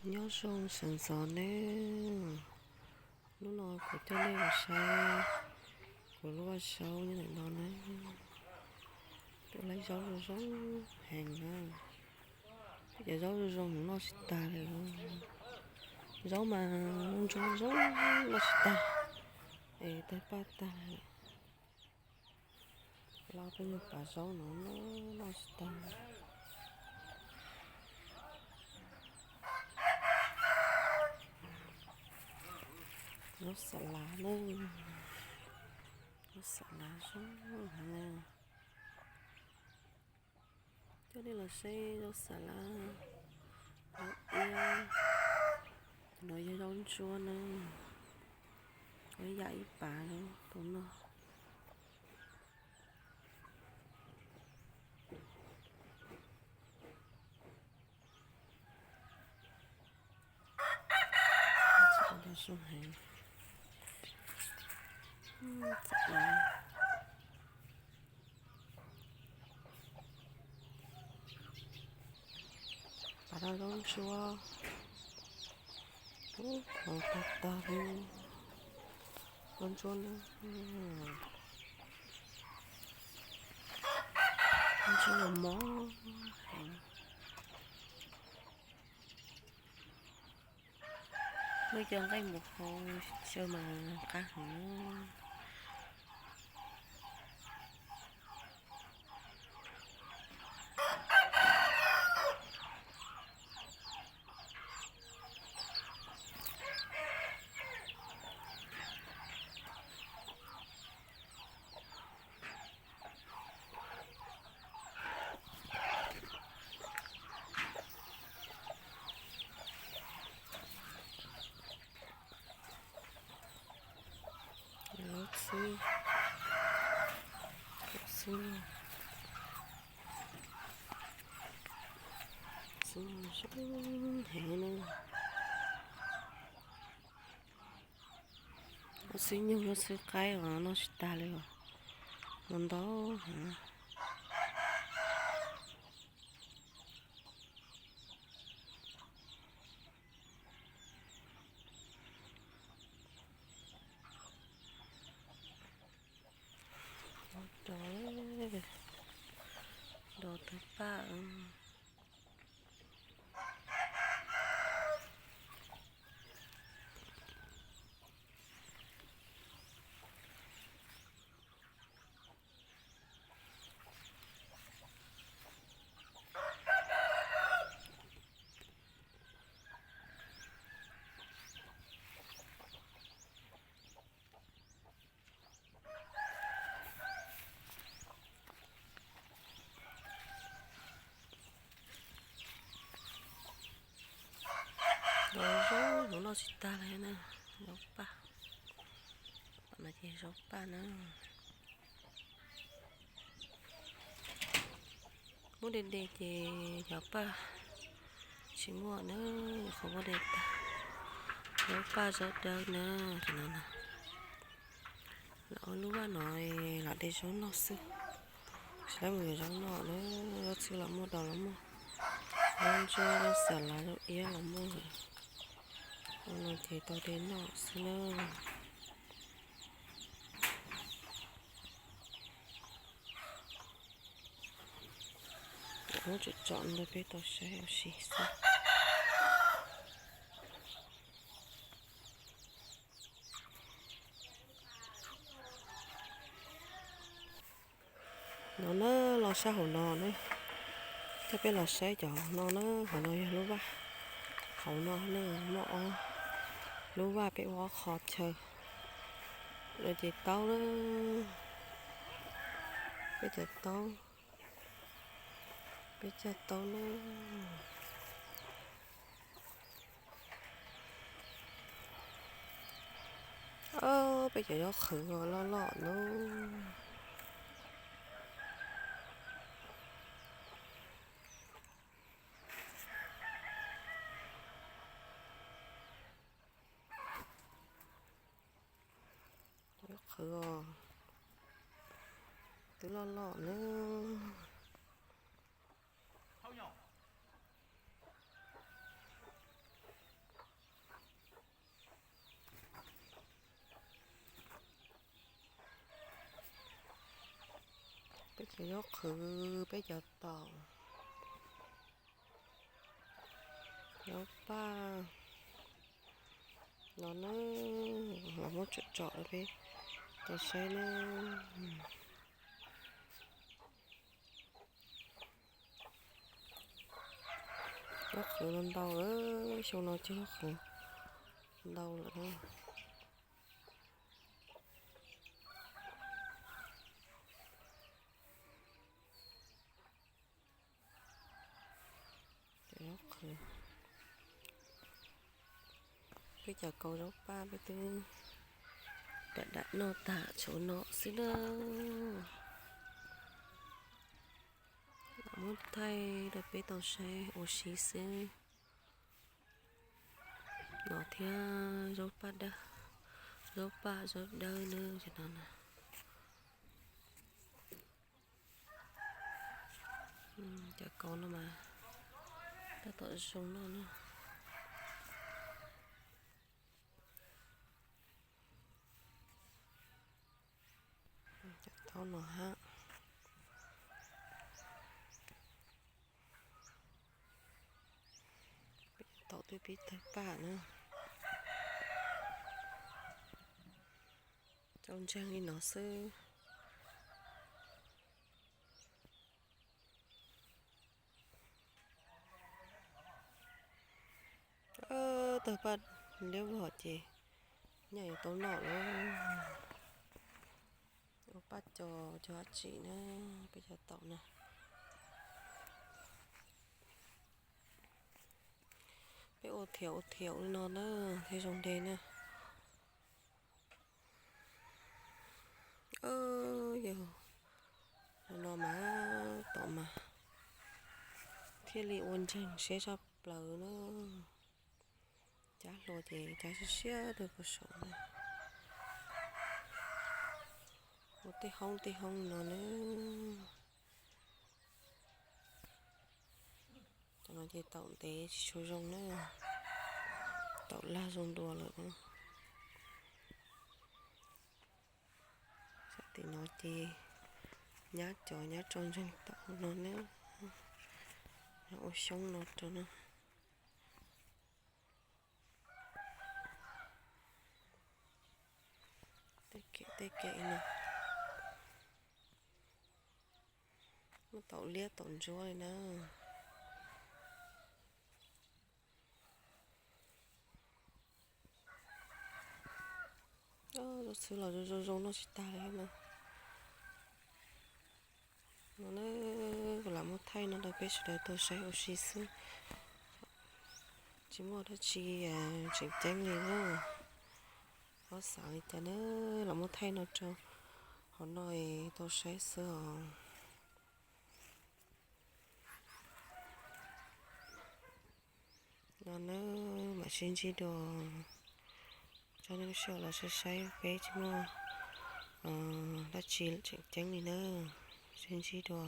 Nyob zoo sawv ntxov nawb. Hnub no kuv coj nej los saib kuv lub vaj zaub nyob ntawm no na. Twb laib zaub zoo zoo heev na. Cov zaub zoo zoo noj tsis tag li. Zaub mas ntsuab zoo noj tsis tag, es tawg paj tag li. Los peb nyuag pas zaub no noj tsis tag. Zaub xa lav na, zaub xa lav zoo heev na. Coj nej los saib zaub xa lav, zaub iab, no yog zaub ntsuab na, ib yam ib pas tus no. Pas no zaub ntsuab, hau tag tag li. Zaub ntsuab na, ntsuab los mob heev. Muab cov nqaij mus hau xyaw mas qab heev. Lub txwb, lub txwb, txwb zoo heev na. Lub txwb nyuj lub txwb qaib os noj tsis tag li os, ntau ntau heev. Ua rau nrov tawg paj. Zaub, zaub no noj tsis tag li na, zaub paj. Paj no ces zaub paj na. Muab de de ces cov paj tsis muaj na, qhov muab de tag. Zaub paj zaub dawb na, cov no na. Los ua lub vaj no los de zaub noj xwb, tsis laib mus yuav zaub noj na. Zaub txhwb los muaj, daus los muaj, zaub ntsuab, zaub xa lav, zaub iab los muaj. Ua no ces tau de noj xwb na. Muab tsom tsom ntawd peb tau saib ua si xwb. No na, los sab hauv no na, coj peb los saib cov no na. Hauv no yog lub vaj, hauv no na muaj ob lub vaj, peb ua ob qho chaw. No ces taub na, peb cov taub, peb caj taub na. Peb cov zaub qhwv loj loj na. Zaub qhwv os, twb loj loj na. Cov zaub qhwv peb cov taum, zaub paj no na, los muab tsom tsom rau peb tau saib na. Zaub qhwv no ntau, xyoo no cog zaub qhwv ntau lawm na. Cov zaub qhwv, peb cov kaus zaub paj peb twb dam dam noj tag tshuav no xwb na. Los muab thaij rau peb tau saib ua si xwb. No thiab zaub paj dawb, zaub paj zaub dawb na, cov no na. Cov kaus no mas tab tom zoo noj na. Cov taum no hab, taum twb pib tawg paj na. Rau ntseeg li no xwb. Tawg paj liab vog ces nyaj yuav tau noj lawm. Ua paj cos cov dab tsi na, peb cov taum na. Peb ua thiaum ua thiaum li no na thiaj zoo de na. Yog no no mas tom mas thiaj li ua ntseeg siab tshaj plaws na. Cab hlua ces cab siab siab rau puag saum na. Ua tej hoob tej hoob no na. Cov no ces taum ntev tsis tshua zoo na, taum lag zoo dua lawm na. Sab tim no ces nyab cov nyab rau ntseeg taum no na, ua xyoob no rau na. Tej kev tej kev no muaj taum liab taum ntsuab li na. Zaub txhwb los zoo zoo noj tsis tag li na. No na, kuv lam muab thaij no rau peb sawv daws tau saib ua si xwb, tsis muaj dab tsi tseem ceeb li na. Txhob xav li cas na, lam muab thaij no rau hauv no tau saib xwb os. No na, mam sib ntsib dua. Tsob neej sij hawm los saib saib peb tsis muaj dab tsi tseem ceeb li na. Sib ntsib dua.